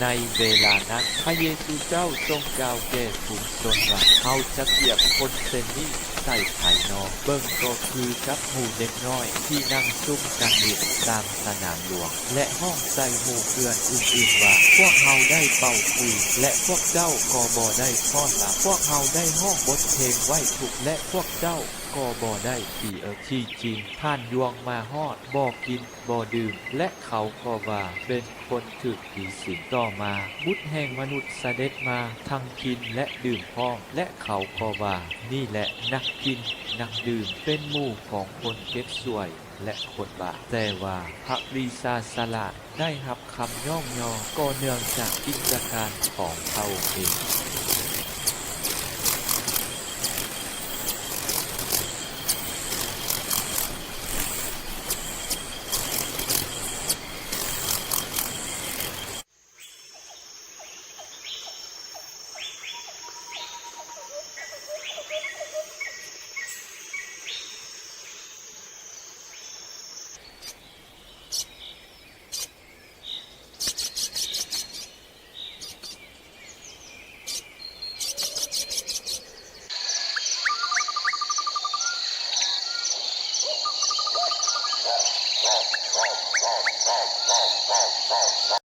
ໃນເວລານັ້ນ ພະເຢຊູເຈົ້າຊົງກ່າວແກ່ຝູງຊົນວ່າ, ເຮົາຈະກຽມຄົນເຊັ່ນນີ້ໃສ່ໃຜນໍ? ເບິ່ງກໍຄືກັບໝູ່ເດັກນ້ອຍທີ່ນັ່ງຊຸມກັນຫຼິ້ນຕາມສະໜາມຫຼວງ ແລະ ຮ້ອງໃສ່ໝູ່ເພື່ອນອື່ນໆວ່າ, ພວກເຮົາໄດ້ເປົ່າຂຸຍ ແລະ ພວກເຈົ້າກໍບໍ່ໄດ້ຟ້ອນລຳ, ພວກເຮົາໄດ້ຮ້ອງບົດເພງໄຫວ້ທຸກ ແລະ ພວກເຈົ້າກໍບໍ່ໄດ້ຕີເອິກ. ທີ່ຈິງ ທ່ານລວງມາຮອດ ບໍ່ກິນ ບໍ່ດື່ມ ແລະ ເຂົາກໍວ່າເປັນຄົນຖືກຜີສິງ. ຕໍ່ມາ ບຸດແຫ່ງມະນຸດສະເດັດມາ ທັງກິນ ແລະ ດື່ມພ້ອມ ແລະ ເຂົາກໍວ່າ, ນີ້ແຫຼະ ນັກກິນ ນັກດື່ມ ເປັນໝູ່ຂອງຄົນເກັບສ່ວຍ ແລະ ຄົນບ້າ. ແຕ່ວ່າ ພະປີຊາດສະຫຼາດໄດ້ຮັບຄຳຍ້ອງຍໍ ກໍເນື່ອງຈາກກິດຈະການຂອງພະອົງເອງ.